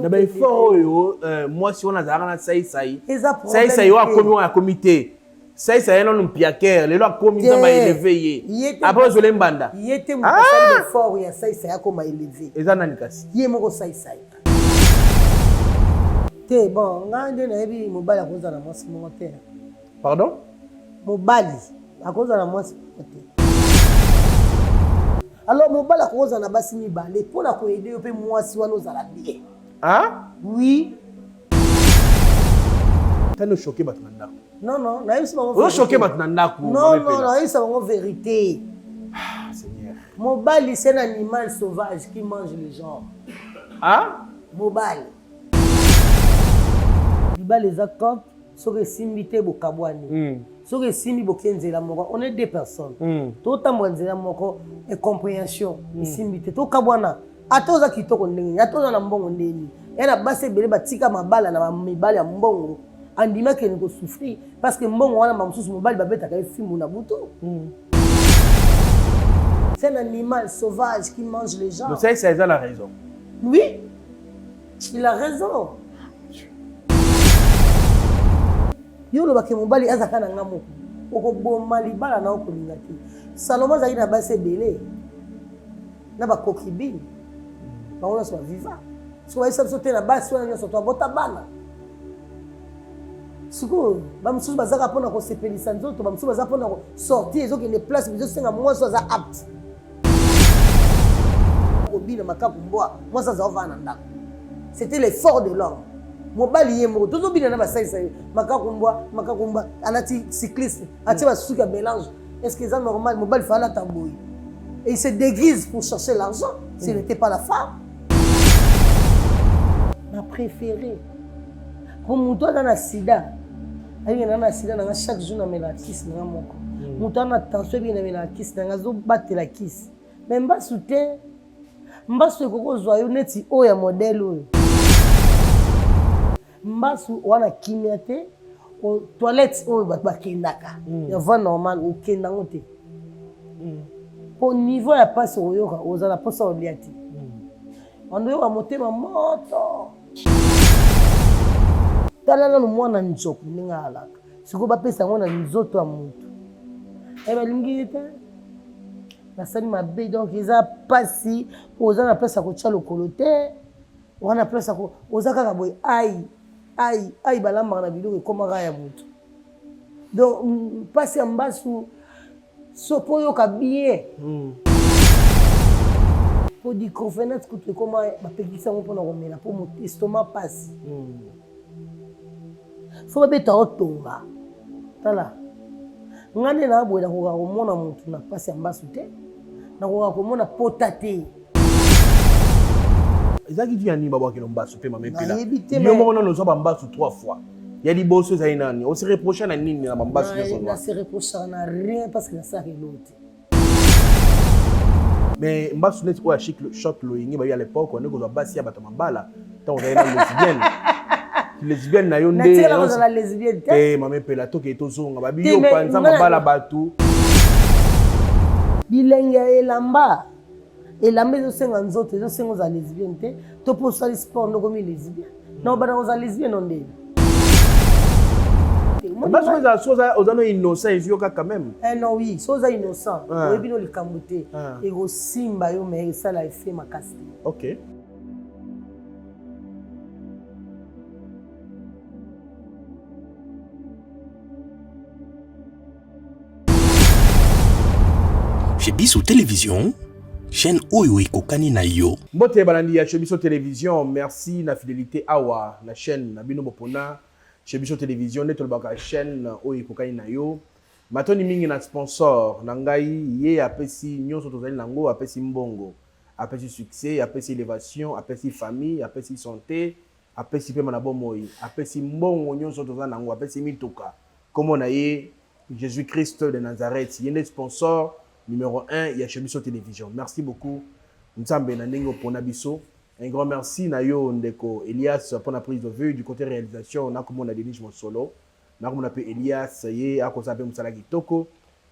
Na ba effort oyo euh, mwasi wana azalaka na saisai saisai oyo akomi oyo akomi te saisai ye nanu mpiaker lelo akomi nzambe aeleve ye apres ozole mbanda ye te moto asali ah! effort ya saisai akoma eleve eza nani kasi ye moko saisai te bon ngai nde nayebi mobali akozala na mwasi moko te pardon mobali akozala na mwasi moko te alors mobali akoki kozala na basi mibale mpo na koyede yo mpe mwasi wana ozala bien ah? oui tani ochoke bato na ndako non non nayebisi bango ochoke bato na ndako non non nayebisa bango vérité ah, seigneur mobali c'est un animal sauvage qui mange les gens ah? mobali libala eza cope soki esimbi te bokabwani mm. soki esimbi boke nzela moko on est deux personnes mm. totambola nzela moko incomprehension mm. esimbi te tokabwana ata oza kitoko ndenge nini ata oza na mbongo ndenge nini ya na basi ebele batika mabala na mibali ya mbongo andimi akende kosouffrir parce que mbongo wana bamosusu mobali babetaka ye fimbu na butu mm. C'est un animal sauvage qui mange les gens. Donc ça, ça a la raison. Oui, il a raison. Yo olobaka mobali azaka na nga moko okoboma libala na okolinga te. Salomo azalaki na basi ebele na bakokibine bango nyonso baviva soki bayebisa biso te na basi wana nyonso to abota bana sikoyo bamosusu bazaka mpona kosepelisa nzoto bamosusu baza mpona sortie ezokende place ezosenga mwasi aza apte kobina makaku mbwa mwasi aza ovanda na ndako c'était l'effort de l'homme mobali ye moko tozobina na basalisa ye makaku mbwa makaku mbwa alati cycliste atie basuki ya mélange est ce que eza normal mobali fa alata boye et il se déguise pour chercher l'argent ce mm. n'était pas la femme na préféré po moto aza na sida ayebiki na na sida nanga chaque jour namelaka kisi nanga moko mm. moto aza na tension ebiki namelaka kisi nanga azobatela kisi me mbasu te mbasu ekoki kozwa yo neti oyo ya modele oyo mbasu wana kimia te toilette oyo bato bakendaka mm. ya voie normale okenda yango te mpo mm. niveau ya mpasi okoyoka ozala mposa olia te mm. oyoka motema moto tala nanu mwana nzoku ndenge alaka sikoyo bapesa yango na nzoto ya motu e balingi ye te basali mabe donc eza mpasi oza na place ya kotya lokolo te oza na place oza kaka boye ai ai ai balambaka na biloko ekomaka ya motu donc mpasi ya mbasu so mpo oyoka bien mpo mm. dicrofenate kutu ekoma bapekisi yango mpona komela mpo estomac mpasi mm. fo babeta otonga tala ngai nde naa boye nakoka komona motu na mpasi ya mbasu te nakoka komona pota te ezalaki ti ya nini babwakela mbasu mpe mama epela yo moko nano ozwa bambasu trois fois ya liboso ezali nani ose reproche na nini na bambasu nyonso na se reprochaka na rien parce que nasalaka eloko te mais mbasu neti oyo ya chic choc loyenge bayi à l'époque wande kozwa basi ya bato ya mabala ntango ozali na lesbienne lesbienne na yo nde te mama epela tokei tozonga babi yo panza mabala bato bilenge ya elamba elamba ezosenga nzoto ezosenga ozala lesbienne te to mpo osali sport nde okomi lesbienne na obanda kozala lesbienne no ndeni basi ozala so oza no innocent ezwi yo kaka même eh non oui so oza innocent ah. oyebi no likambo te ah. ekosimba yo mais esala effet makasi te ok Chez biso télévision chaîne oyo ekokani na yo. Mbote balandi ya chez biso télévision, merci na fidélité awa na chaîne na bino bopona chez biso télévision nde tolobaka chaîne oyo ekokani na yo. Matondi mingi na sponsor na ngai ye apesi nyonso tozali nango, apesi mbongo, apesi succès, apesi elevation, apesi famille, apesi santé, apesi pema na bomoi, apesi mbongo nyonso toza nango, apesi mituka. Kombo na ye Jesus Christ de Nazareth ye nde sponsor numero 1 ya chez biso television merci beaucoup nzambe na ndenge opona biso un grand merci na yo ndeko Elias pona prise de vue du cote realisation nakomona Denis Mosolo nakomona pe Elias ye akosala pe mosala kitoko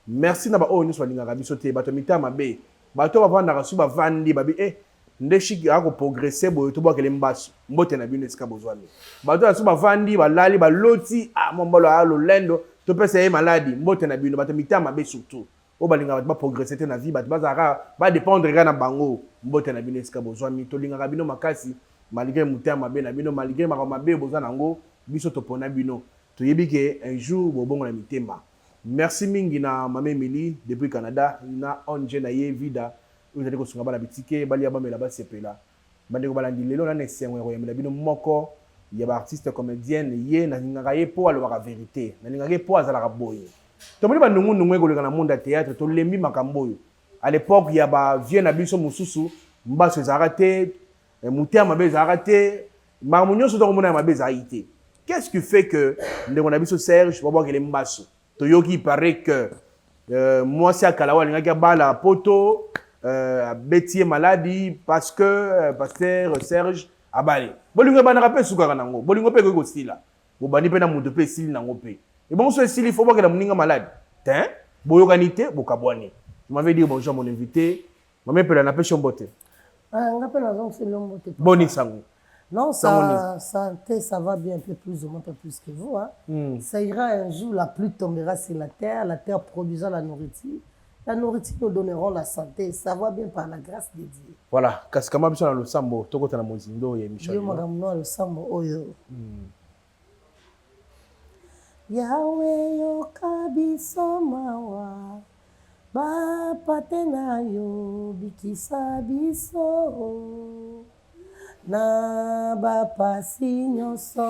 merci na ba oyo nyonso balingaka biso te bato ya mitema mabe bato oyo bavandaka soki bavandi babi eh. Nde Chic a ko progresser boye tobwakele mbasu. Mbote na bino esika bozwami. Bato oyo bavandi, balali, baloti, ah mwa mbalo aya lolendo, topesa ye maladi. Mbote na bino, bato ya mitema mabe surtout. Oyo balingaka bato ba progresser te na vie, bato bazala kaka, ba dependre kaka na bango. Mbote na bino esika bozwami. Tolingaka bino makasi malgre motema mabe na bino, malgre makambo mabe boza na yango, biso topona bino. Toyebi ke un jour bobongola mitema. Merci mingi na Mama Emilie depuis Canada na ong na ye Vida oyo ezali kosunga bana bitike balia bamela basepela. Bandeko balandi lelo na na esengo ya koyambela bino moko ya ba artistes comediennes ye nalingaka ye po alobaka verite nalingaka ye po azalaka boye. Tomoni ba nungu nungu ekoleka na monde ya theatre tolembi makambo oyo. A l'epoque ya ba vieux na biso mosusu mbasu ezalaka te, motema mabe ezalaka te, makambo nionso tokomona ya mabe ezalaki te. Qu'est-ce qui fait que ndeko na biso Serge babwakele mbasu? Toyoki il parait que mwasi ya kala oyo alingaki abala poto abeti ye maladi parce que pasteur Serge abali. Bolingo ebandaka pe esukaka nango. Bolingo pe ekoki kosila. Bobandi pe na moto pe esili nango pe. Ebongo soki esili faut obwakela moninga maladi? Tein. Boyokani te, bokabwani. Je m'en vais dire bonjour à mon invité. Mama Epela, napesi yo mbote. Ah, nga pe nazongiseli yo mbote. Papa. Boni sango? Non, ça, santé, ça va bien, un peu plus ou moins, un peu plus que vous. Hein. Ça ira un jour, la pluie tombera sur la terre, la terre produisant la nourriture. La nourriture nous donneront la santé. Ça va bien par la grâce de Dieu. Voilà, kasi kama biso na losambo, tokota na mozindo ya émission. Yo makambo na losambo oyo. Yahweh yoka biso mawa, ba mpate na yo bikisa biso na ba pasi nyonso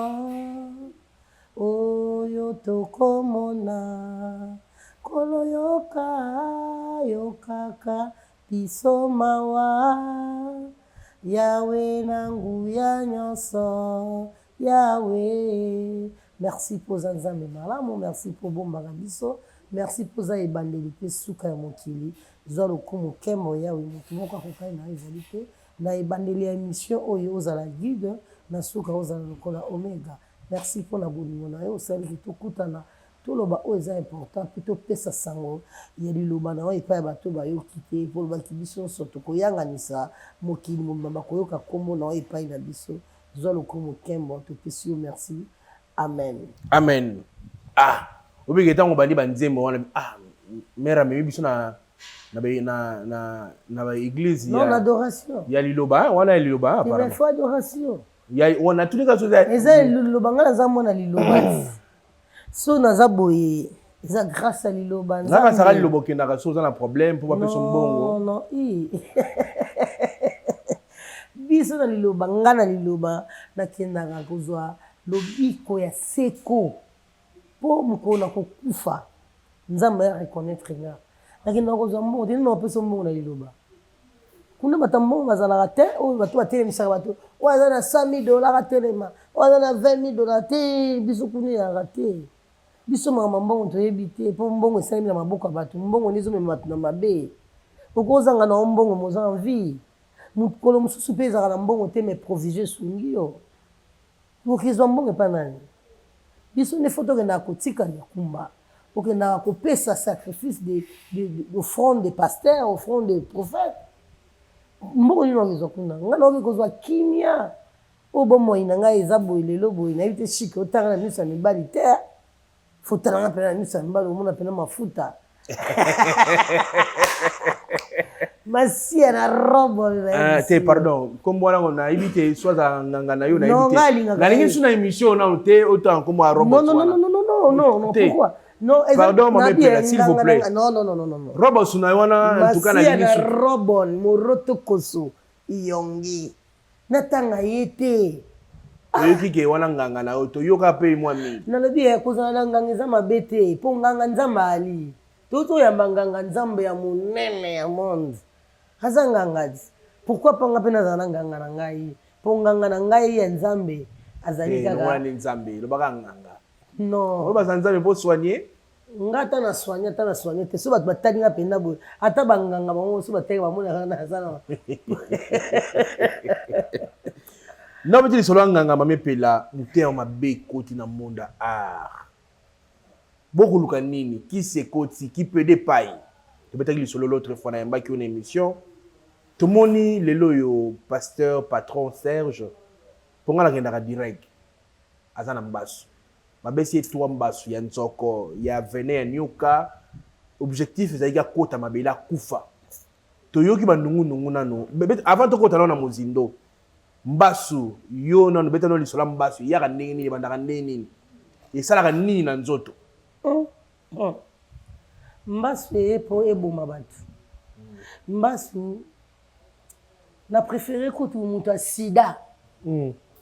oyo tokomona. Nkolo yoka, yokaka biso mawa, Yahweh na nguya nyonso. Yahweh merci po oza nzambe malamu merci po obombaka biso merci po oza ebandeli pe suka ya mokili zua lokumu nkembo yahwe mutu moko akokani na yo ezali te na ebandeli ya emission oyo ozala guide na suka ozala lokola omega merci po na bolingo na yo osali ke tokutana toloba oyo eza important pe topesa sango ya liloba na yo epai ya bato bayoki te po olobaki biso nyonso tokoyanganisa mokili mobimba bakoyoka kombo na yo epai na biso Zwa lokumu nkembo topesi yo merci amen. Amen ah obike tango obandi ba nzembo wana ah mère amemi biso na na na na na ba eglise non ya adoration ya liloba wana ya liloba apparemment faut adoration ya wana tuni ka soza eza liloba nga naza mwana liloba so naza boye eza grâce ya liloba nzambe nga liloba okendaka so oza na problème mpo bapesa mbongo non non biso na liloba nga na liloba nakendaka kozwa lobiko ya seko mpo mokolo na kokufa nzambe aya reconnaître nga nakendaka kozwa mbongo te nini napesa mbongo na liloba kuna bato ya mbongo bazalaka te oyo bato batelemisaka bato oyo aza na 100 000 dollar atelema oyo aza na 20 000 dollar te biso kuna eyaka te biso makambo ya mbongo toyebi te mpo mbongo esalemi na maboko ya bato mbongo nde ezomema bato na mabe okozanga na yo mbongo moza en vie mokolo mosusu mpe ezalaka na mbongo te mais provision esungi yo okezwa mbongo epa nani biso nde fo tokendaka kotika likumba okendaka kopesa sacrifice de, de, de, offrande de pasteur offrande de prophète mbongo nini okezwa kuna ngai naoki kozwa kimia oyo bomoi na ngai eza boye lelo boye nayebi te shike otanga na miso ya mibali te fotalanga mpena na miso ya mibali omona mpena mafuta masiya na robe ah, te pardon nkombo wana nayebi te so azala nganga na yo nayebi te nalingi su na émission nano te otanga nkombo ya robe non Non, pardon mama epela s'il vous plaît non non non non non robe suna wana en tout cas nalingi su robon moroto koso iyongi Natanga ye te. Oyoki ke wana nganga na yo toyoka pe mwa mingi. Nalobi eh, kozala na nganga eza mabe te po nganga nzambe ali. Tozo toyamba nganga nzambe ya monene ya monde. Aza nganga ti. Pourquoi pas nga pe nazala na nganga na ngai? Po nganga na ngai ya nzambe azali eh, kaka. Wana nde nzambe, lobaka nganga. Non. Oyo baza nzambe po soigner. Nga ata na soigner ata na soigner te so bato batali nga mpenza boye ata banganga bango so batali bamonaka naza na nabeti lisolo ya nganga mame epela motema mabe ekoti na monde ya art bokoluka nini kisi ekoti kipede epai tobetaki lisolo l'autre fois nayambaki yo na émission. Tomoni lelo oyo pasteur patron Serge po nga nakendaka direct aza na mbasu babesi ye trois mbasu ya nzoko ya venin ya nioka objectif ezalaki akota mabele akufa toyoki ba nungu nungu nanu avant tokota nanu na mozindo mbasu yo nanu beta nanu lisolo ya mbasu eyaka ndenge nini ebandaka ndenge nini esalaka nini na nzoto. Mbasu eye po eboma batu. Mbasu na prefere kutu mutu ya sida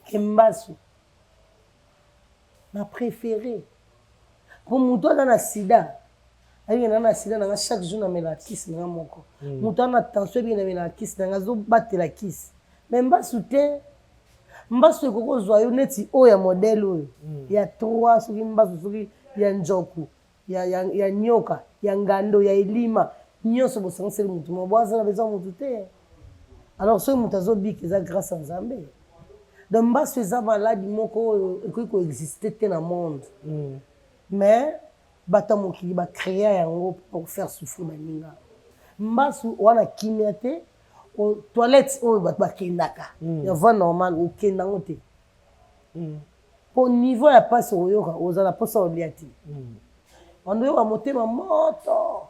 que mbasu. Na prefere po mutu aza na sida ayebi na na sida nanga chaque jour namelaka kisi nanga moko. Mutu aza na tension ayebi namelaka kisi nanga azobatela kisi. Mais mbasu te. Mbasu ekoki kozwa yo neti oyo ya modèle oyo ya 3 soki mbasu soki ya njoku ya, ya, ya nyoka ya ngando ya elima nyonso bosangiseli mutu moko boaza na besoin mutu te. Alors soki mutu azobika eza grâce ya Nzambe. Donc mbasu eza maladi moko oyo ekoki ko exister te na monde. Mais bato ya mokili ba crea yango pour faire souffrir baninga. Mbasu wana kimia te. Toilette oyo bato bakendaka ya voie normale okenda yango te po niveau ya pasi okoyoka ozala mposa olia te bando oyoka motema moto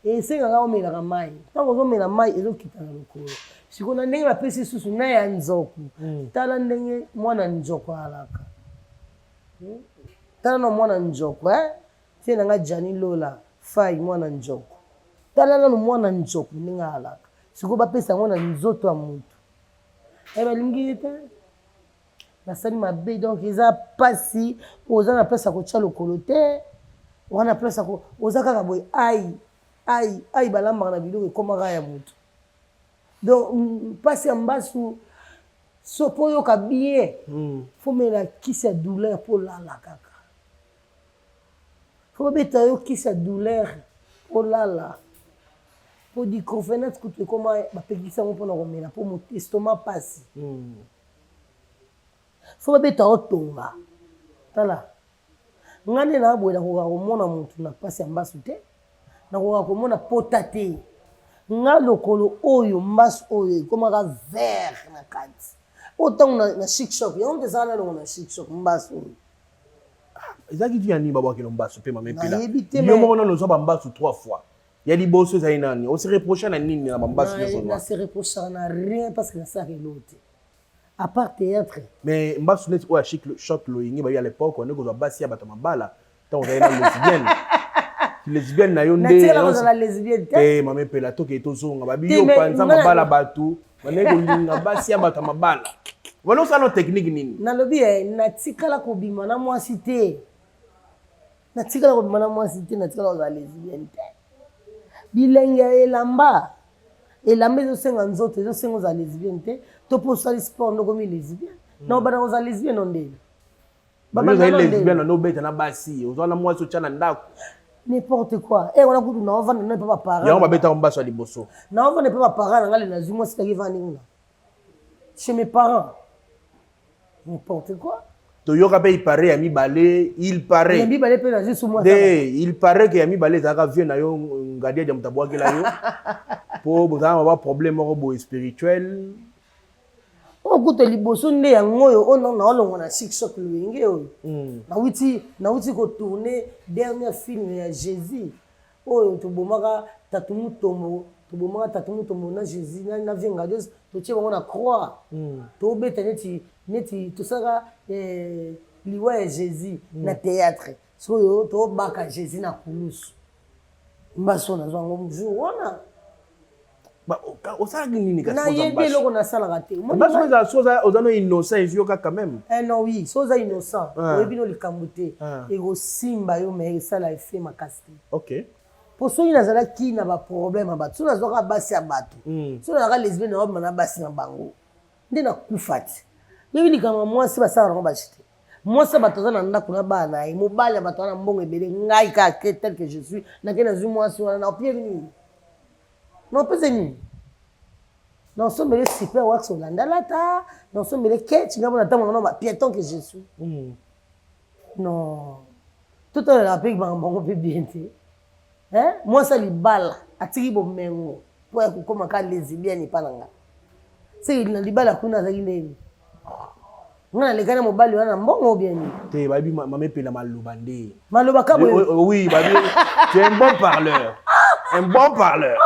esengaka omelaka mai ntango ozomela mai ezokita na lokolo sikoyo na ndenge bapesi susu na ya nzoku tala ndenge mwana nzoko alaka tala na mwana nzoko eh? Tie na nga Djanny Lola Fayi mwana nzoko. Tala nanu mwana nzoko ndenge alaka. Sikoyo bapesa yango na nzoto ya mutu. Eh balingi ye te. Basali mabe donc eza pasi oza na place ya kotia lokolo te. Oza na place ya ko oza kaka boye ai ai ai balambaka na biloko ekomaka ya mutu. Donc pasi ya mbasu so po oyoka bien faut mela kisi ya douleur po olala kaka. Faut babeta yo kisi ya douleur olala po dicrofenate kutu ekoma bapekisi yango mpona komela po estomac pasi. Faut babeta yo tonga. Tala nga nde na boye nakokaka komona mutu na pasi ya mbasu te, nakokaka komona pota te. Nga lokolo oyo mbasu oyo ekomaka vert na kati oyo ntango na chic choc yango moto ezalaka nalongo na chic choc mbasu oyo. Ezalaki du ya nini babwakela mbasu mpe mama epela yo moko nano ozwa bambasu 3 fois ya liboso ezali nani ose reprocha na nini na bambasu nyonso? Na se reprochaka na rien parce que nasalaka eloko te à part théâtre. Mais mbasu neti oyo ya chic choc loyenge bayi à l'époque wande kozwa basi ya bato ya mabala ntango ozali na lesbienne lesbienne na yo nde te mama epela tokee tozonga babi yo panza mabala bato bandaki kolinga basi ya bato ya mabala wana osala no technique nini? Nalobi eh, natikala kobima na mwasi te, natikala kobima na mwasi te, natikala kozala lesbienne te. Bilenge ya elamba elamba ezosenga nzoto ezosenga ozala lesbienne te to mpo osali sport nde okomi lesbienne na obanda kozala lesbienne o ndeni. Ozali lesbienne na obeta na basi ozwa na mwasi otya na ndako. N'importe quoi. Eh wana kutu na ovanda na pa ba parents. Yango babetaka mbaso ya liboso. Na ovanda pa ba parents na ngai nazwi mwasi taki vandi kuna. Chez mes parents. N'importe quoi. Toyoka mpe il paraît ya mibale, il paraît. Ya mibale mpe nazwi su mwasi. De, il paraît que ya mibale ezalaka vieux na yo Ngadia dia moto abwakela yo. Po bozalaka ba problème moko boye spirituel. Oyo kutu liboso nde yango oyo oyo nao naolongwa na chic choc loyenge oyo. Nawuti nawuti ko tourner dernier film ya Jesus oyo tobomaka Tatu Mutombo, tobomaka Tatu Mutombo na Jesus na, na vieux Ngadios totie bango na croix. Tobeta neti neti tosalaka eh, liwa ya Jesus na theatre. Sikoyo tobaka Jesus na kulusu. Mbasu nazwa yango jour wana. Osalaki nini kasi? Nayebi eloko nasalaka te. Mbasu ezala so oza no innocent ezwi yo kaka même. Eh non oui, so oza innocent, oyebi no likambo te. Ekosimba yo mais esala effet makasi te. OK. Po soki nazalaki na ba problème ya bato, soki nazwaka basi ya bato, soki nazalaka lesbienne naobima na basi na bango, nde nakufa te. Oyebi likambo ya mwasi basalaka nango basi te. Mwasi ya bato aza na ndako na bana na ye, mobali ya bato aza na mbongo ebele, ngai kaka tel que je suis, nake nazwi mwasi wana, naopie nini? Naopesa nini? Naosombele super wax olanda lata, naosombele ketch, ngai mona ntango nano ba piéton que je suis. Non. Totalelaka mpe makambo yango mpe bien te. Hein? Mwasi ya libala atiki bomengo. Mpo ya kokoma kaka lesbienne epa na nga. Seke na libala kuna azalaki ndenge nga naleka na mobali wana na mbongo ou bien nini? Te, bayebi mama Epela maloba nde. Maloba ka boye. Oui, bayebi tu es un bon parleur. Un bon parleur.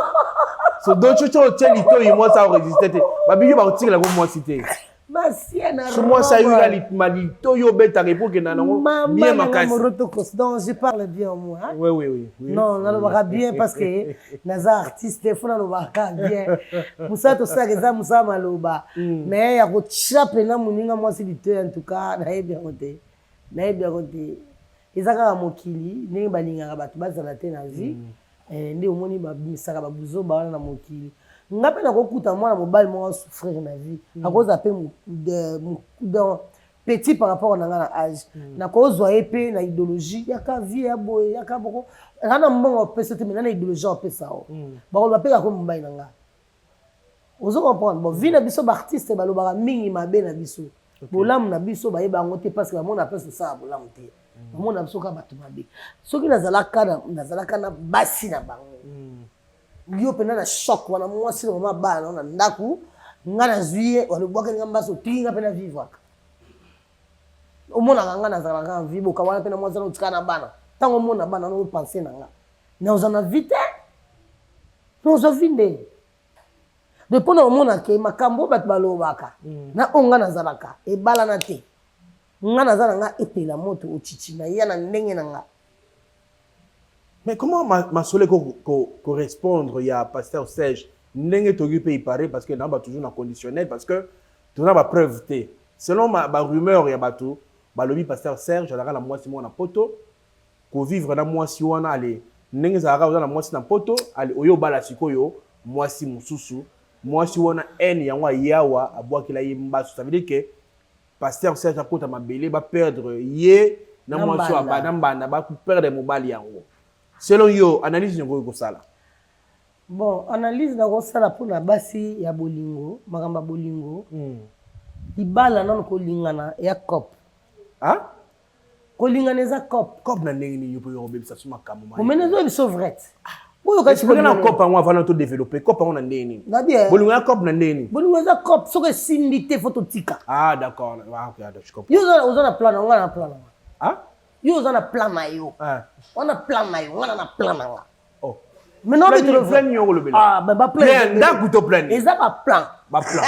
So donc tu otie litoyi mwasi aoresiste te. Babi yo bakotikela ko mwasi te. Masia na So mwasi ayoka malitoyi obetaka epo okenda nango bien makasi. Morotokos donc je parle bien moi. Hein? Oui, oui, oui. oui. Non, nalobaka bien parce que naza artiste fo nalobaka bien. Mosala tosalaka eza mosala maloba. Mais ya kotia mpena moninga mwasi litoyi en tout cas nayebi yango te. Nayebi yango te. Eza kaka mokili ndenge balingaka bato bazala te na vie. Eh, nde omoni babimisaka babuzoba wana na mokili. Nga mpe nakokuta mwana mobali moko asouffrir na vie. Akozala mpe petit par rapport na nga na age. Nakozwa ye mpe na idéologie yaka vie ya boye yaka boko. Nga na mbongo opesa te mais na idéologie opesa o. Bakoloba mpe kaka mobali na nga. Ozo comprendre? Bon, vie na biso ba artiste balobaka mingi mabe na biso. Bolamu na biso bayeba yango te parce que bamona place tosala bolamu te. Bamona biso kaka bato mabe. Soki nazalaka na basi na bango. Yo mpena na choc wana mwasi na mama bana na ndako nga nazwi ye walobwakeli nga mbaso otiki nga mpe na vivraka. Omonaka nga nazalaka na vie boka wana mpe na mwasi wana otika na bana. Ntango omona bana wana opense na nga. Naoza na vie te. Naoza vie nde. De mpona omona ke makambo oyo bato balobaka na oyo nga nazalaka ebalana te. Nga naza na nga Epela moto ochichi na ya na ndenge na nga. Mais comment masolo eko correspondre ya pasteur Serge ndenge toyoki mpe ipare parce que na ba toujours na conditionnel parce que toza ba preuve te selon ba rumeur ya bato balobi pasteur Serge azalaka na mwasi moko na poto kovivre na mwasi wana ale ndenge ezalaka oza na mwasi na poto ale oyo obala sikoyo mwasi mosusu mwasi wana haine yango ayawa abwakela ye mbasu. Ça veut dire que pasteur Serge akota mabele ba perdre ye na mwasi oyo na mbanda ba perdre mobali yango. Selon yo analyse nini okoki kosala? Bon, analyse nakosala mpona basi ya bolingo, makambo ya bolingo, libala nano kolingana ya cop. Ah? Kolingana eza cop. Cop na ndenge nini yo mpo yo kobebisa so makambo ma Omene ezo biso vrai. Boyoka Explique na cop yango avant to développer cop yango na ndenge nini? Na bien. Bolingo ya cop na ndenge nini? Bolingo eza cop soki esimbi te faut totika. Ah d'accord. Ah, ok, je comprends. Yo oza na plan na nga na plan na nga. Ah? Yo oza na plan na yo. Ah. Wana plan na yo, nga na plan na nga. Oh. Maintenant, Plan nini- plan nini okolobela? Ah, ben ba plan. Plan ndako to plan nini? Eza ba plan. Ba plan.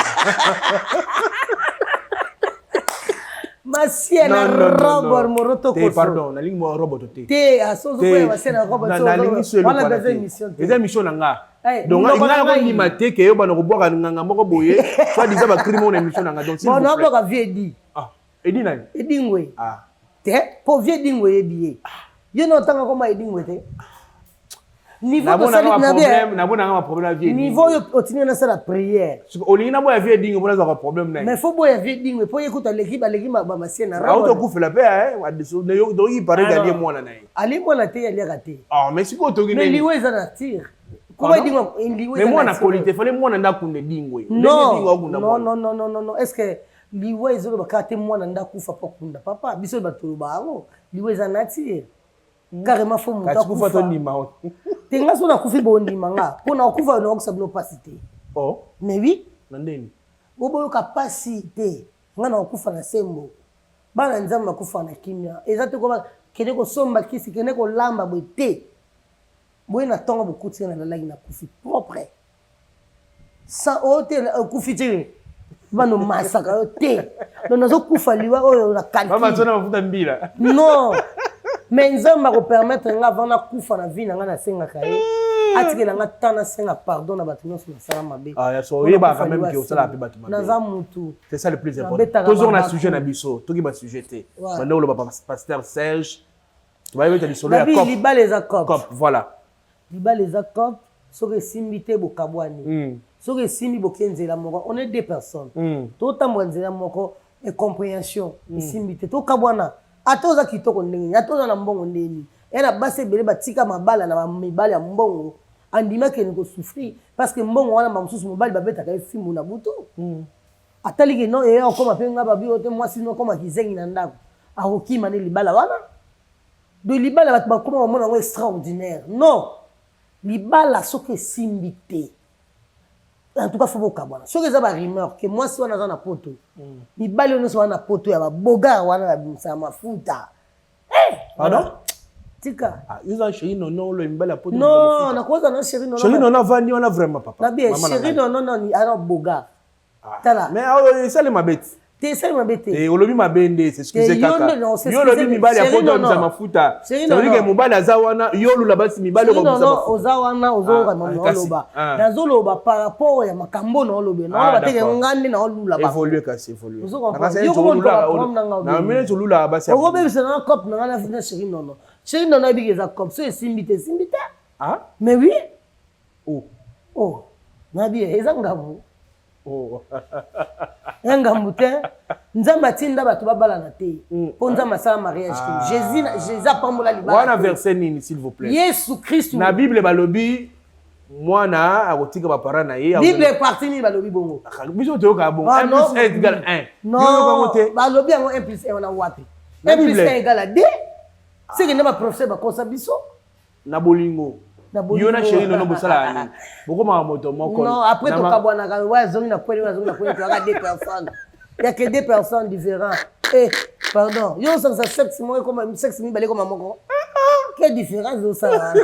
Masia na robot moroto Te pardon, nalingi mwa robot te. Te, asozo Te, ko ya masia na robot. Nalingi so eloko Wana wana eza te. émission te. Eza émission na nga. Eh, Donc monoko nga na ngai. nakondima te ke yo bana kobwaka nganga moko boye soit disant ba crime na émission na nga. Donc s'il Bon, vous plaît. naboka vie edi. Ah, edi nani? Edingwe. Ah. Te, po vie edingwe yebi ye. Yo na otanga koma edingwe te. Niveau Nabona tosali nga na bien. problème, nabona nga problème na vie. Niveau oyo otindi nasala prière. Olingi na boya vie edingwe mpona azwaka problème na ye. Mais faut boya vie edingwe po ye kutu aleki baleki ba masia na Auto robot. kufela pe eh, toki pare Ah, alie non. mwana na ye. Ali mwana te aliaka te. Ah, mais sikoyo toki Mais nini? liwa eza nature. Comment Pardon? edingwe liwa Mais eza mwana nature? akoli te, fallait mwana nde akunda edingwe. Ndenge Non, edingwe akunda non, mwana. non, non, non, non, non. Est-ce que liwa ezoloba kaka te mwana nde akufa mpo akunda? Papa, biso bato toloba yango. Liwa eza nature. Carrément faut moto Kasi kufa akufa. tondima. Te nga so nakufi bondima nga. Mpo na okufa naokisa bino pasi te. Oh, Mais oui, na ndeni. boboyoka pasi te. Nga na okufa na sembo. Bana Nzambe bakufa na kimia. Eza te koba kende kosomba kisi, kende kolamba boye te. Boye na ntongo bokuti nga nalalaki nakufi propre. Sans oyo te okufi te. Bano masaka yo te. Donc nazokufa liwa oyo na Mama calcul. tsona mafuta mbila. Non. Mais Nzambe akopermettre nga avant nakufa na vie na nga nasengaka ye. Atikela nga temps nasenga pardon na bato nyonso nasala mabe. Ah, ya so oyebaka quand même ke osala pe bato mabe. Naza mutu. C'est ça le plus important. Nabetaka Toujours na mabaku. sujet na biso, toki ba sujet te. Ouais. Banda oloba pasteur Serge, bayebeta lisolo ya Nabi cop. libala eza cop. Cop, voilà. Libala eza cop, soki esimbi te bokabwani. Soki esimbi boke nzela moko, on est deux personnes. Totambola nzela moko, incompréhension esimbi te, tokabwana. Ata oza kitoko ndenge nini, ata oza na mbongo ndenge nini. Ya na basi ebele batika mabala na mibali ya mbongo, andima akende kosouffrir parce que mbongo wana ba mosusu mobali babetaka ye fimbu na butu. Atali ke non, eya okoma mpe nga babi oyo te mwasi no okoma kizengi na ndako. Akokima nde libala wana. De libala bato bakoma bamona yango extraordinaire. Non, libala soki esimbi te. En tout cas, faut bokabwana. Soki eza barumeur ke mwasi wana aza na poto, mibali oyo nyonso wana na poto ya babogar wana babimisaka mafuta. Pardon? Tika. Ah, yo oza chéri nono, olo mibali ya poto. Non, nakoza na chéri nono. Chéri nono avandi wana vraiment, papa. Nabi. Mama na Chéri ngai. nono nani ana bogar. Ah. Tala. Mais oyo esali mabe ti. Te, esali mabe te. Eh, olobi mabe nde s'excuse. Te, yo Kaka nde, non, yo olobi mibali ya Chéri poto nono. babimisa mafuta. Chéri Ça veut dire nono. que mobali aza wana, yo olula basi mibali oyo Chéri babimisa nono mafuta. Oza wana ozoyoka. Ah, Mama. ah, kasi, Oloba. ah. Nazoloba par rapport ya makambo na olobi, naoloba teke D'accord. nga nde naolula bango. Évolue kasi, évolue. Ozo comprendre? Yo komona comprendre na nga Na obi. mine tolulaka basi ya Okobebisa na cope na nga na chéri nono. Chéri nono ayebiki eza cope, so esimbi te, esimbi te. Ah. Mais oui. Oh. Oh, nabi eza ngambu. Oh. Ya ngambu te. Nzambe atinda bato babalana te, mpo Nzambe asala mariage te. Ah. Jésus apambola libala Wana te. verset nini, s'il vous plaît? Yesu Kristu. Na Bible balobi mwana akotika baparent na ye. Bible parti nini balobi bongo? Biso toyokaka bongo. Ah, 1 non. plus 1 égale 1. Non. Yoyokango te? Balobi yango 1 plus 1 wana wapi? Na 1 plus Bible. 1 égale à 2, seke nde baprofesseur bakosa biso. Na bolingo. Na bolingo. Yo na chéri nono bosalaka nini? Bokomaka moto moko? Non, après tokabwanaka. Wa azongi na kweli, wa azongi na kweli, toyaka deux personnes, yake deux personnes différents. Eh, pardon, yo osangisa sexe moko ekoma sexe mibale, ekoma moko. Quelle différence osala wana?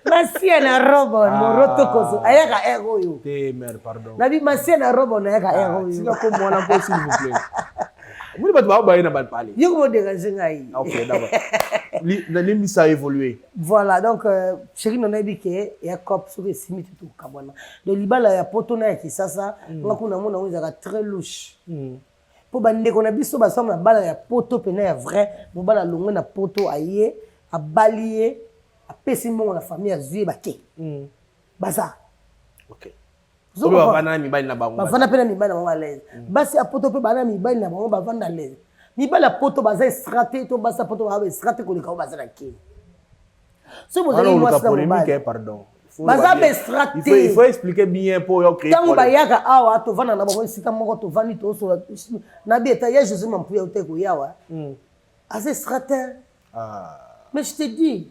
Masia na robo moroto koso ayaka air oyo. Te, mère, pardon. Nabi masia na robo nayaka air Ah, oyo. tika kombo wana mpo, s'il vous plaît. Moni bato baobaye na bapale. Yo komo dérange ngai. Ok, d'accord. Limbisa, évoluer. Voilà, donc chéri nono ayebi ke ya cop, soki esimbi te, tokabwana. Donc libala ya poto na ya Kisasa, nga kuna mona yango ezalaka très louche, mpo bandeko na biso basala na bala ya poto pena ya vrai. Mobali alongwe na poto, aye, abali ye, apesi mbongo na famille, azwi ye, bake, baza. Ok, oyo bavanda na mibali na bango. Bavanda mpe na mibali na bango à l'aise. Basi ya poto mpe baa na mibali na bango, bavanda à l'aise. Mibali ya poto baza extra te, to basi ya poto baza extra te koleka oyo baza na Kini. Soki Wana bozali oluka mwasi na polémique, mobali eh, pardon. Baza loba bien. baextra Il te. faut, il faut expliquer bien mpo oyo créer Ntango problème. bayaka awa, tovanda na bango esika moko, tovandi, tosola na bi eta ya Jésus Mampuya te koyawa, aza extra te. Ah. Mais je te dis,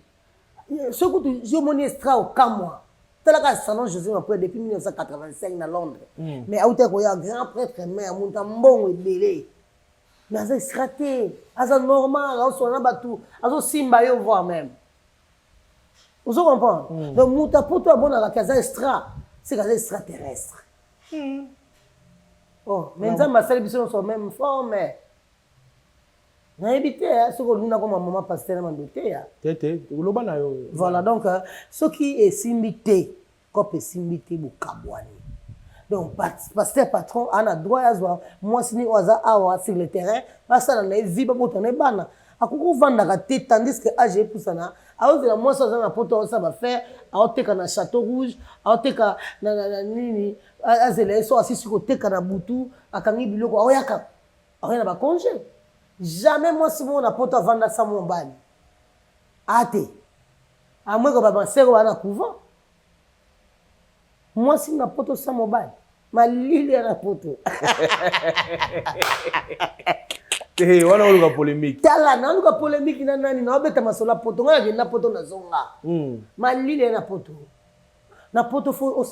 soki kutu yo omoni extra, okamwa. Talaka salon Jésus Mampuya depuis 1985 na Londres, mais auta koya grand prêtre, mais ya moto ya mbongo ebele, mais aza extra te, aza normal, azosola na bato, azosimba yo, voire même ozo comprendre. Donc moto apoto abonaka ke aza extra, c'est aza extraterrestre. Oh, mais Nzambe asali biso nyonso même forme. Nayebi te eh, soki olingi nakoma mama pasteur na mando te ya. Te te, oloba na yo. Voilà, donc soki esimbi te, cope esimbi te, bokabwani. Donc pasteur patron ana droit azwa mwasi ni oyo aza awa sur le terrain, basala na ye vie, babota na ye bana. Akoki kovandaka te, tandis que age epusana, aozela mwasi aza na poto, aosala baaffaire, aoteka na Château Rouge, aoteka na nini, azela ye so asisi koteka na butu, akangi biloko, aoyaka, aoya na bacongé. Jamais mwasi moko na poto avanda sa mobali ate amweko bamasere wana na couvent. Mwasi na poto sa mobali, malili ya na poto. Te, wana oluka polémique. Tala, naoluka polémique na nani? Naobeta masolo ya poto. Ngai nakende na poto, nazonga. Malili ya na poto. Na poto faut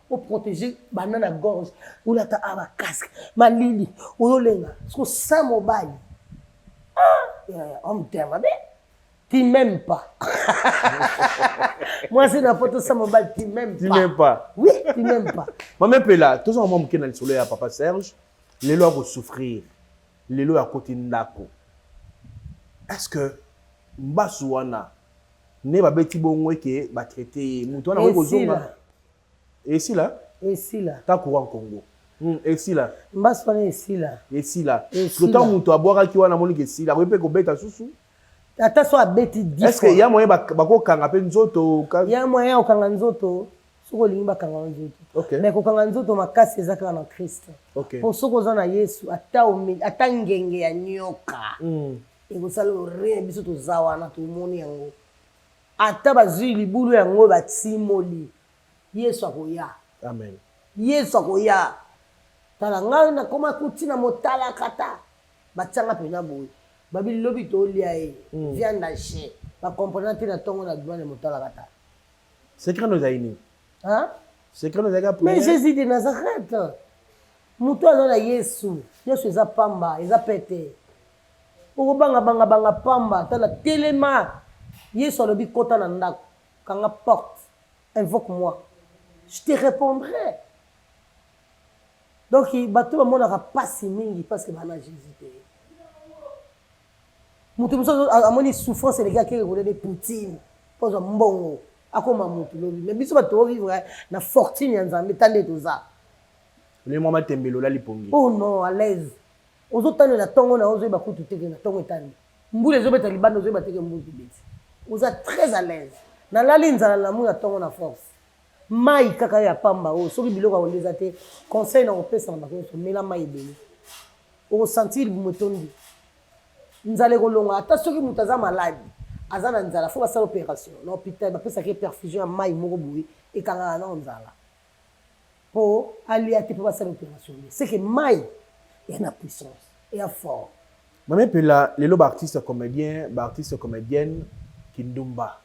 oprotéger banda na gorge, olata a bacasque, malili oyolenga. Siko sa mobali, ah, homme te mabe, tu m'aimes pas. Mwasi na poto sa mobali, tu m'aimes Tu pas. m'aimes pas. Oui, tu m'aimes pas. Mama Mpela, tozonga mwa moke na lisolo ya papa Serge. Lelo akosouffrir, lelo akoti ndako. Est ce que mbasu wana nde babeti bongo eke batraite ye, moto wana akoki kozonga? Esila. Esila. Esila. Ta courant Congo, esila. Mbasu wana esila. Esila. Esila. Ntango moto abwakaki wana, amoniki esila, akoki mpe kobeta susu? Ata so abeti 10 Est ce que ya moyen bakokanga mpe nzoto? Ya moyen okanga nzoto, soki olingi bakanga yo nzoto. Mais kokanga nzoto makasi eza kaka na Christ. Po soki oza na Yesu, ata ngenge ya nyoka ekosala yo rien. Biso toza wana, tomoni yango. Ata bazwi libulu yango, batimoli, Yesu akoya. Amen. Yesu akoya. Tala ngai, nakoma kutina motalaka ta batianga mpena boye, babi lobi tolia ye viande hachée, bacomprena te. Na ntongo na douane, motalaka ta. Secret no ezali nini? Hein? Secret ezalaki Mais Jésus de Nazareth, moto aza na Yesu, nyonso eza pamba, eza pete. Okobanga banga banga pamba, tala telema. Yesu alobi kota na ndako, kanga porte, invoque moi. Je te répondrai. Donc bato bamonaka pasi mingi parce que bana Jésus te. Moto mosusu amoni souffrance eleki akeke kolia nde poutine mpo azwa mbongo akoma motu lobi. Mais biso bato tovivre na fortune ya Nzambe ta nde toza. Olie mwa matembele, olali pongi. Oh non, à l'aise. Ozotalela ntongo na ozoyeba kutu teke na ntongo etandi. Mbula ezobeta libanda, ozoyeba teke mbula ebeti. Oza très à l'aise. Nalali nzala namu na ntongo na force. Mai kaka ya pamba oyo soki biloko ya kolia eza te, conseil na kopesa na bato nyonso, mela mai ebele. Okosentir libumu etondi. Nzala ekolonga ata soki moto aza malade, aza na nzala, fo basala opération na hôpital, bapesaka ye perfusion ya mai moko boye ekangaka nao nzala mpo alia te mpo basala opération te. C'est que mai eya na puissance, eya fort. Mame Mpela, lelo baartiste comédien, baartiste comédienne kindumba,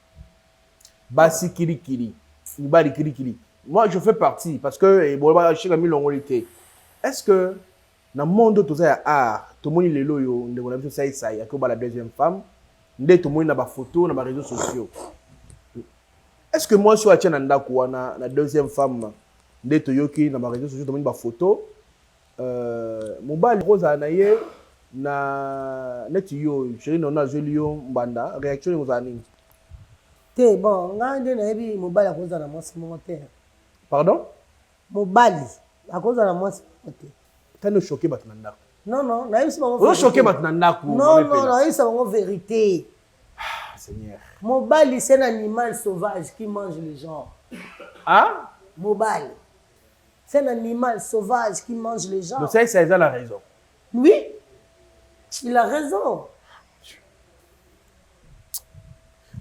basi kilikili, mibali kilikili. Moi je fais partie parce que bolobaka milongoli te. Est-ce que na monde toza ya art, tomoni lelo oyo ndeko na biso Saisai akobala deuxième femme nde tomoni na bafoto na baréseaux sociaux? Est-ce que mwasi oyo atia na ndako wana na deuxième femme nde toyoki na baréseaux sociaux, tomoni bafoto, mobali kozala na ye na neti yo chéri nono azweli yo mbanda, réaction ekozala nini? Te, bon, ngai nde nayebi, mobali akozala na mwasi moko te. Pardon? Mobali akozala na mwasi moko te. Tani ochoquer bato na ndako. Non, nayebisi bango. Ozochoquer bato na ndako. Non, nayebisa bango vérité. Ah, Seigneur. Mobali, c'est un animal sauvage qui mange les gens. Ah. Mobali, c'est un animal sauvage qui mange les gens. Donc ça eza la raison. Oui, il a raison.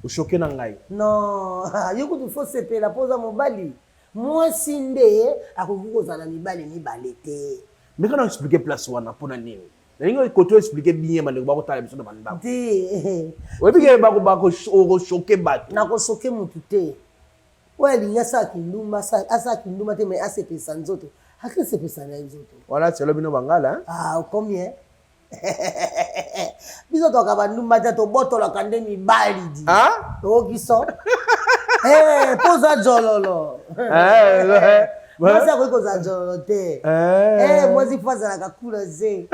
Ochoquer na ngai. Non, yo kutu fo sepela mpo oza mobali. Mwasi nde akoki kozala na mibali mibale te. Mais kana expliquer place wana mpona nini? Nalingi koto expliquer bien, bandeko bakotala biso na bandako. Te. Oyebi ke okochoquer bato. Nakochoquer motu te. Oyo alingi asala kindumba, asala kindumba te, mais asepelisa nzoto, akesepelisa na ye nzoto. Wana selo bino bangala. Ah, combien biso toka bandumba te, tobotolaka nde mibali di. Ah? Toyoki so mpo oza jololo. Mwasi akoki kozala jololo te. Mwasi fo azalaka kula ze.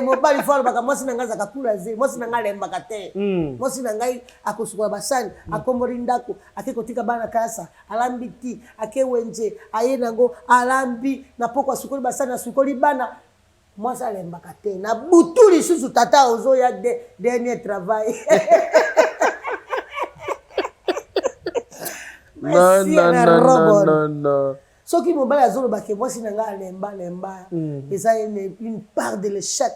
Mobali fo alobaka: mwasi na ngai azalaka kula ze, mwasi na ngai alembaka te, mwasi na ngai akosukola basani, akomboli ndako, ake kotika bana kasa, alambi ti ake wenze, aye nango, alambi na poko, asukoli basani, asukoli bana. Mwasi alembaka te. Na butu lisusu tata ozoya de, dernier travail. Non, non, non, non, non. Soki mobali azoloba ke mwasi na ngai alemba lemba, eza une part de l'échec.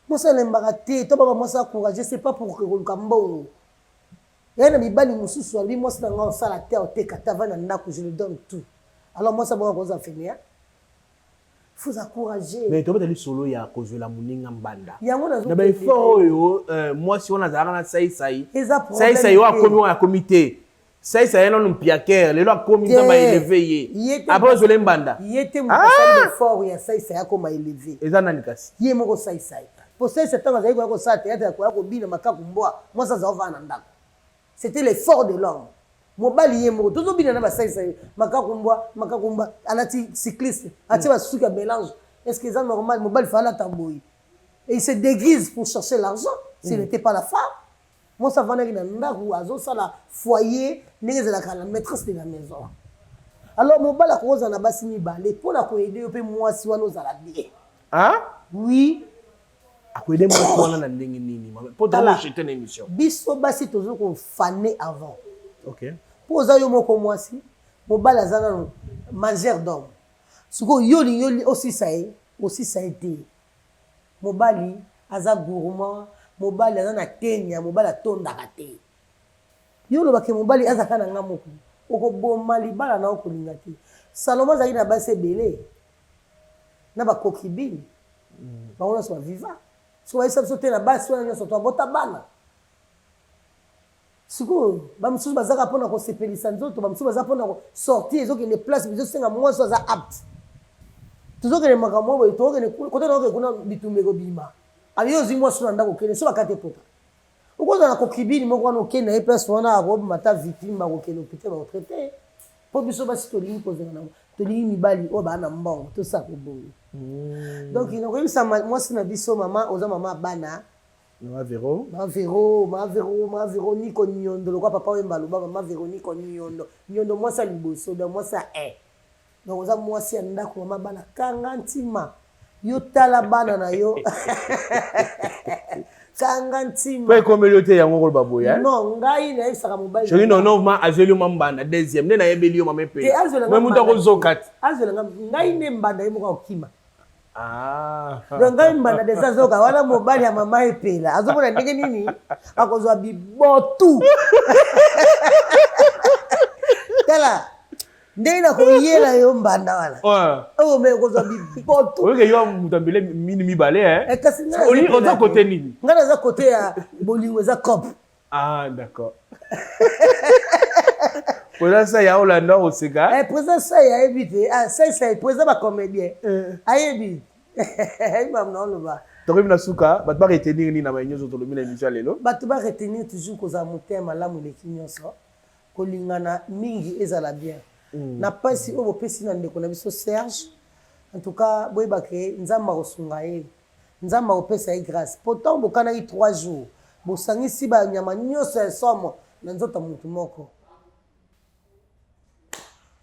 Mwasi alembaka te. To baba mwasi encouragé, c'est pas pour koluka mbongo. Yaye na mibali mosusu alobi: mwasi na ngai osala te, oteka te, avandi na ndako, je lui donne tout. Alors mwasi abonga kozala fainéant? Faut encourager. Mais tobeta lisolo ya kozwela moninga mbanda. Yango. Na baeffort oyo mwasi wana azalaka na saisai. Eza. Saisai oyo akomi, oyo akomi te, saisai ye nanu mpiakere, lelo akomi, Nzambe aélever ye, après ozwela mbanda. Ye te moto asali effort ya saisai akoma élevé. Eza nani kasi? Ye moko saisai. Po saisai, ntango azali koya kosala théâtre ya koya kobina makaku mbwa, mwasi azala ovanda na ndako. C'était l'effort de l'homme. Mobali ye moko tozobina na basaisai makaku mbwa, makaku mbwa alati cycliste, atie basuki ya mélange. Est ce que eza normal? Mobali fa alata boye et il se déguise pour chercher l'argent. Ce n'était pas la femme. Mwasi avandaki na ndako, azosala foyer ndenge ezalaka, la maîtresse de la maison. Alors mobali akokozala na basi mibale mpona koaider yo mpe mwasi wana ozala bien. Ah? Oui. Akoaider mwasi wana na ndenge nini? Po toshete na émission. Biso basi tozo kofane avant. Mpo oza yo moko mwasi, mobali aza nano mangeur d'homme. Sikoyo yo olingi osisa ye, osisa ye te. Mobali aza gourmand, mobali aza na tenia, mobali atondaka te. Yo olobake mobali azalaka na nga moko, okoboma libala na okolinga te. Salomo azalaki na basi ebele na baconcubine, bango nyonso baviva. Soki bayebisa biso te na basi wana nyonso to abota bana. Sikoyo bamosusu bazaka mpona kosepelisa nzoto, bamosusu baza mpona sortie ezokende place ezosenga mwasi aza apte. Tozokende makambo boye, tokokende kote nakokende kuna, bitumba ekobima. Ayo ozwi mwasi na ndako, okende so bakati epota, okozala na kokibini moko wana, okende na ye place wana, akobima ata victime, bakokende hôpital, bakotraite. Mpo biso basi tolingi kozala na, tolingi mibali oyo baa na mbongo, tosala kobongo. Donc nakoyebisa mwasi na biso, mama, oza mama ya bana. Mama Vero. Mama Vero, mama Vero, mama Véronique Nyondo, lokwa papa Wemba aloba, mama Véronique Nyondo. Nyondo mwasi ya liboso, donc mwasi ya 1. Donc oza mwasi ya ndako, mama bana, kanga ntima. Yo tala bana na yo. Kanga ntima. Po ekomeli yo te yango koloba boye. Non, ngai nayebisaka mobali. Soki non non ma azweli yo mambanda deuxième nde nayebeli yo mama Epela. Te azwela nga. Moto akozoka te. Azwela nga ngai nde mbanda ye moko akokima. Ah. Donc ngai mbanda deja azoka wana mobali ya mama Epela azomona ndenge nini akozwa bibotu. Tala ndenge nakoyela yo mbanda wana oyo me okozwa bibotu. Oyoke yo moto ambele mini mibale. Eh, kasi oza kote nini? Ngai naza kote ya bolingo, eza cop. Ah, d'accord. Président Sai aolanda koseka. Eh, président Sai ayebi te. Ah, Sai Sai, président ba comédien. Ayebi. Ayebi mamu na oloba. Tokomi na suka, bato ba retenir nini na baye nyonso tolobi na émission ya lelo? Bato ba retenir toujours kozala motema malamu eleki nyonso. Kolingana mingi ezala bien. Na pasi oyo bopesi na ndeko na biso Serge, en tout cas boyeba ke Nzambe akosunga ye. Nzambe akopesa ye grâce. Po tango bokanaki 3 jours, bosangisi ba nyama nyonso ya somo na nzoto ya mutu moko.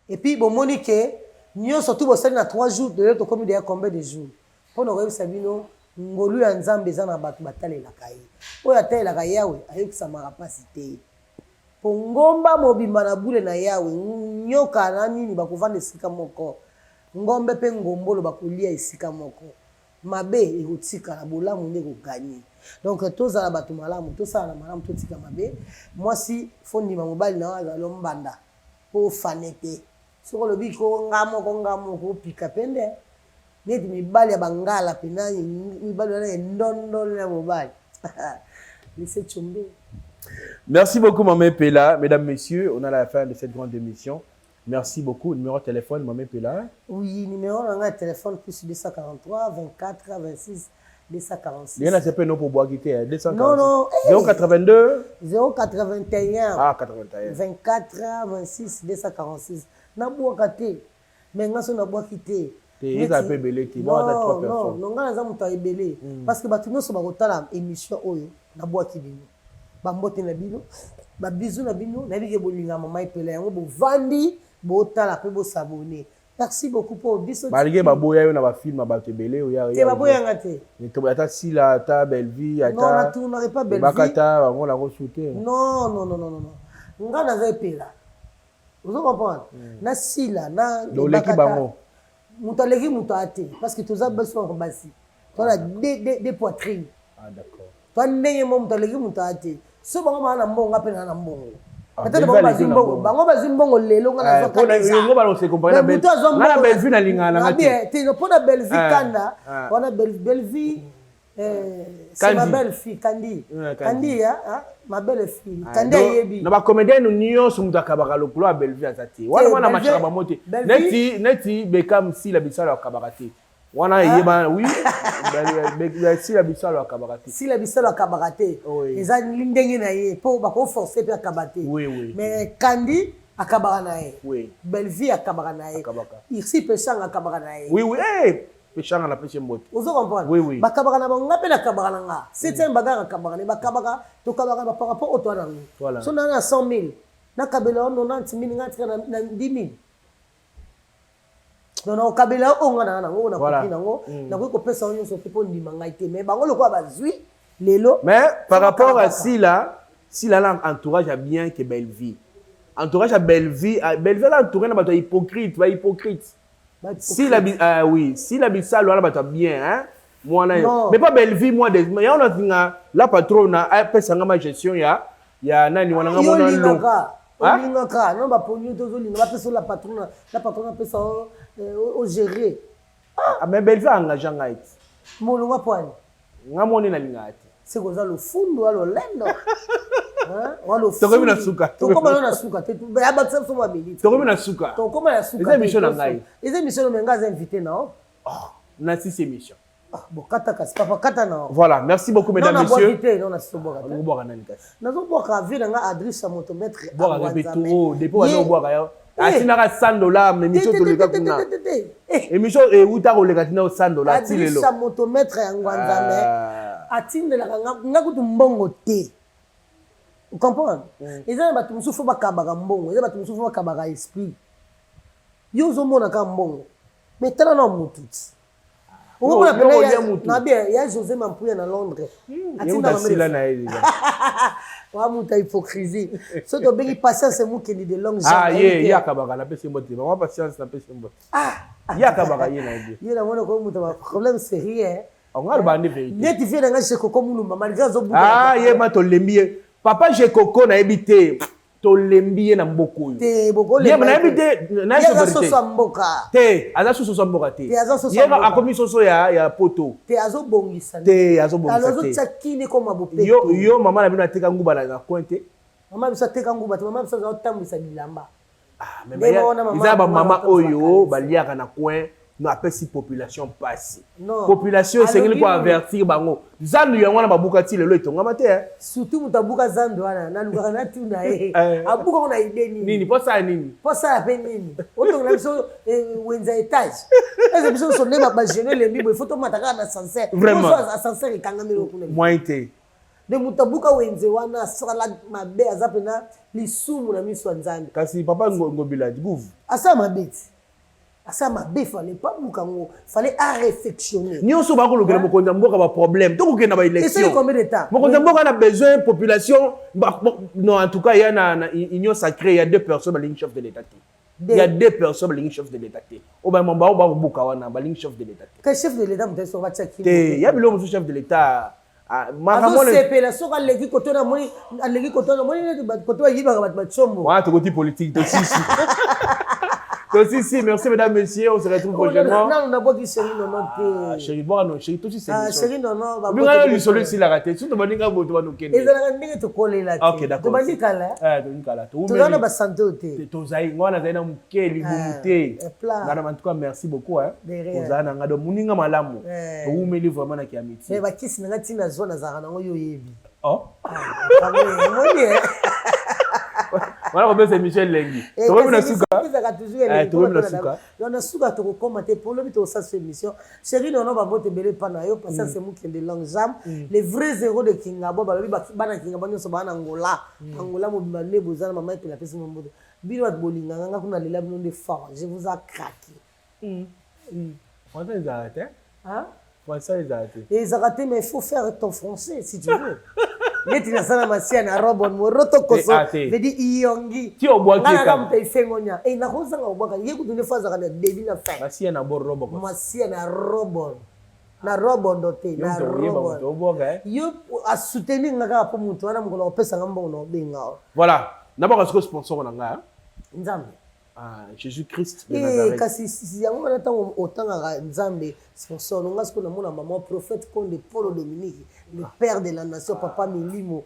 Et puis bomoni ke nyonso tout bosali na 3 jours, lelo tokomi deja combien de jours? Pona koyebisa bino ngolu ya Nzambe eza na bato batalelaka ye. Oyo atalelaka Yawe ayokisamaka pasi te. Po ngomba mobimba na bule na Yawe, nyoka na nini bakovanda esika moko, ngombe pe ngombolo bakolia esika moko. Mabe ekotikala, bolamu nde eko gagner. Donc tozala batu malamu, tosalana malamu, totika mabe. Mwasi faut ndima mobali na yo azala yo mbanda po ofane te. Soki olobi ko nga moko nga moko opika pe nde. Neti mibali ya bangala pena, mibali wana endondolo ya mobali. Laissez tomber. Merci beaucoup Maman Epela. Mesdames, Messieurs, on a la fin de cette grande émission. Merci beaucoup. Numéro de téléphone, Maman Epela. Oui, numéro de téléphone plus 243 24 26 246. Bien, c'est pas pour boire quitter. 246. Non, non. Hey. 082 081. Ah, 81. 24 26 246. Nabwaka te. Mais nga so nabwaki te. Te, eza pe ebele te. Non, non, non, non, nga naza moto ya ebele. Parce que bato nyonso bakotala émission oyo, nabwaki bino. Bambote na bino, ba bisous na bino, nayebi ke bolinga mama Epela yango bovandi, botala pe bosabonner. Merci beaucoup po biso. Malgré baboya yo na ba film bato ebele oya. Te baboya nga te. Ata Sila, ata Bellevue, ata Non, na tournare pas Bellevue. Bakata bango nango sute. Non, non, non, non, non. Nga naza Epela. Ozo comprendre? Na Sila, na Loleki bango. Moto aleki moto ate parce que toza biso basi. Toza na deux poitrines. Ah d'accord. Toza ndenge mo moto aleki moto ate. So bango baa na mbongo, nga mpe naa na mbongo. Peut-être bango bazwi mbongo, bango bazwi mbongo lelo nga nazwa moto azwa mbongo na Bellevue nalingaka na nga te. Te mpo na Bellevue kanda wana Bellevue c'est ma belle fille Kandi. Kandi ya ma belle fille. Kandi ayebi. Na ba comédien nyonso moto akabaka lokolo ya Bellevue aza te. Wana mwana machaka bango te. Neti neti Beckham Sila Bisalo akabaka te. Wana eyeba oui Sila Bisalo akabaka te. Sila Bisalo akabaka te. Eza ndenge na ye po bako forcer pe akaba te. Mais Kandi akabaka na ye. Bellevue akabaka na ye. Irsi Peshanga akabaka na ye. Oui oui eh Peshanga na pesi mbote. Ozo comprendre? Oui oui. Bakabaka na bango nga pe nakabaka na nga. Septième bagarre akabaka na ye bakabaka tokabaka ba par rapport oyo toa na ngo. Voilà. So na na 100 000 nakabela yo 90 000 nga tika na 10 000. Donc nakokabela yo oyo nga na nango oyo nakoki nango nakoki kopesa yo nyonso te mpo ndima ngai te mais bango lokola bazwi lelo. Mais par rapport à Sila, Sila a entourage à bien que Bellevue. Entourage à Bellevue, Bellevue elle a entouré na bato hypocrite, ba hypocrite. Sila oui, Sila Bisalo wana bato bien hein. Mwana yo. Mais pas Bellevue moi des ya on a la patronne apesa nga ma gestion ya ya nani wana nga mona lo. Olingaka non baponi yo tozolinga bapesa la patronne, la patronne apesa o gérer. Ah mais Bellevue a engagé ngai ti. Molonga poani. Nga moni nalingaka te. Seke oza lofundu wa lolendo. Tokomi na suka. Tokoma na suka te. Ya bakisa biso mwa minute. Tokomi na suka. Tokoma na suka. Eza émission na ngai. Eza émission na ngai, aza invité na o. Oh, na six émission. Ah, bon, kata kasi papa kata na. Voilà, merci beaucoup mesdames messieurs. Non, na sobwaka te. Obwaka nani kasi? Nazobwaka vie na nga Adrissa moto maître. Bwaka pe trop, depuis wana obwaka yo. Atinaka 100 $, mais émission toleka kuna. Émission euta koleka tina 100 $ ti lelo. Adrissa moto maître ya Ngwanzame atindelaka nga kutu mbongo te. Comprendre? Eza na bato mosusu fo bakabaka mbongo, eza bato mosusu fo bakabaka esprit. Yo ozomona kaka mbongo. Mais tala na motu ti. Okomona pena na bien ya José Mampuya na Londres. Atinda na ye déjà. Wa muta hypocrisie. So to bengi Patience Mukendi de longue jambe. Ah ye ye akabaka na pesi mbote. Maman Patience na pesi mbote. Ah ye akabaka ye na ye. Ye na mona ko muta ba problème sérieux. Onga ba nde vérité. Neti vie na nga chez Koko Mulumba malgré azo buka. Ah ye ma to lembi ye. Papa Jekoko na yebi te. Tolembi ye na mboka oyo. Te, bokolemba nayebi te. Aza soso ya mboka. Te, aza soso ya mboka te. Ye akomi soso ya poto. Te, azobongisa. Te, azobongisa te. Azotia kini koma bopeto. Yo mama na bino ateka nguba na coin te. Mama biso ateka nguba te, mama biso azotambwisa bilamba. Eza bamama oyo baliaka na coin no apesi population mpasi. Population esengeli koavertir bango. Zandu yango wana babuka ti lelo etongama te. Surtout moto abuka zandu wana, nalukaka natuna ye abukako na idée nini. Nini mpo asala nini? Mpo asala mpe nini? Otongela biso wenza étage, eza biso nyonso nde bagene elembi boye, faut tomata kaka na ascenseur. Vraiment. Ascenseur ekangami eloko kuna. Moyen te. Nde moto abuka wenze wana asala mabe, aza mpena lisumu na miso ya Nzambe. Kasi papa Ngobila gouve asala mabe ti asala mabe, fallait pas buka yango, fallait aréfectionner. Nyonso bakolokela mokonzi ya mboka baproblème, tokokenda baélection. Combien de temps? Mokonzi ya mboka na besoin population. Non, en tout cas ya na union sacrée, ya deux personnes balingi chef de l'État te. Il y a deux personnes balingi chef de l'État te. Oyo bamamba oyo bakobuka wana balingi chef de l'État te. Ka chef de l'État moto soki batiaki te, ya biloko mosusu chef de l'État. Azosepela soki aleki koto na moni, aleki koto na moni neti koto bayibaka bato batiombo. Wana tokoti politique, tosisi, tosisi. Merci mesdames, messieurs, on se retrouve prochainement. Nanu nabwaki chéri Nono te. Chéri bwaka no chéri, tosisi. Chéri Nono. Obingana lisolo esilaka te, surtout baninga boto banokende. Ezalaka ndenge tokolela te. Tobandi kala. Tobandi kala. Toza na basante oyo te. Tozali nga wana, nazali na moke libumu te. Ngana, en tout cas merci beaucoup. Ozala na nga donc moninga malamu, owumeli vraiment na kiamitié. Bakisi na nga ntina zwa nazalaka nango, yo oyebi. Omoni wana kopesa émission elengi. Tokomi na suka, tokomi na suka. Na suka tokokóma te po lobi tokosala so émission. Chéri Nono, babote ebele epa na yo. Patience Mokende, longue jambe, les vrais zéro de Kingabo. Balobi bana Kingabo nyonso baa na Angola, Angola mobimba nde boza na mama Epela, apesi momboto bino bato bolinganga nga kuna. Lela bino nde fort, je vous a craqué. Français ezalaka te. Français ezalaka te. Ezalaka te, mais il faut faire ton français si tu veux. Neti nasala masia na robon moroto koso veut dire iyongi. Ti obwaki. Nga moto esengonya e nakozanga kobwaka ye kutu nde fo azalaka na début na fin. Masia na bo robo. Masia na robon, na robondo te, na robon. Yo asoutenir nga kaka mpo moto wana mokolo akopesanga mbongo na obenga. Voilà, nabaka sikoyo sponsor na ngai. Nzambe. Ah, Jésus Christ de Nazareth. Kasi yango wana ntango otangaka Nzambe sponsor nonga, sikoyo namona mama prophète Konde Polo Dominique, le père de la nation, papa milimo,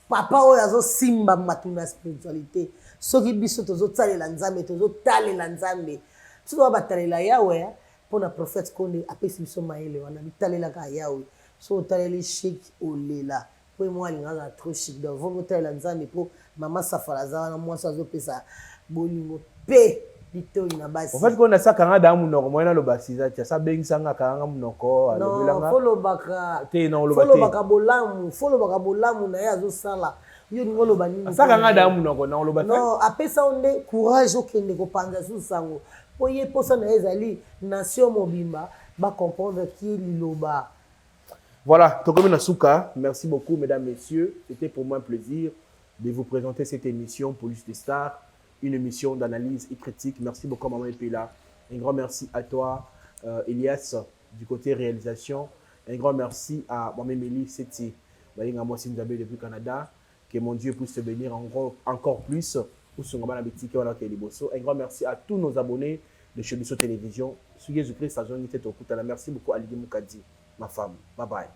papa oyo azosimba bato na spiritualité. Soki biso tozotalela Nzambe, tozotalela Nzambe, biso toa batalela Yawe mpona prophète Konde apesi biso mayele wana. Bitalelaka Yawe, so otaleli chic olela po ye moko alinga azala trop chic. Donc vomi otalela Nzambe mpo mama Safala aza wana, mwasi azopesa bolingo mpe litoi na basi. En fait, ko nasakanga da munoko moye naloba siza ti asa abengisanga akanganga munoko alobelanga. Folobaka. Te, na oloba te. Folobaka bolamu, folobaka bolamu na ye azosala. Yo olingi oloba nini? Asakanga da munoko na oloba te. Non, apesa yo nde courage okende kopanza susu sango mpo ye mposa na ye ezali nation mobimba bacomprendre ki liloba. Voilà, tokomi na suka. Merci beaucoup, mesdames, messieurs. C'était pour moi un plaisir de vous présenter cette émission Police des Stars, une émission d'analyse et critique. Merci beaucoup, Maman Epela. Un grand merci à toi, Elias, du côté réalisation. Un grand merci à moi-même, Eli Seti, Balinga Mwasi Nzambe depuis Canada. Que mon Dieu puisse te bénir encore, encore plus. Un grand merci à tous nos abonnés de chez Biso Télévision. Sur Jésus-Christ, merci beaucoup à Lidi Moukadi, ma femme. Bye bye.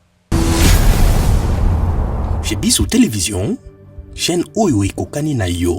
Chez Biso Télévision, chaîne oyo ekokani na yo.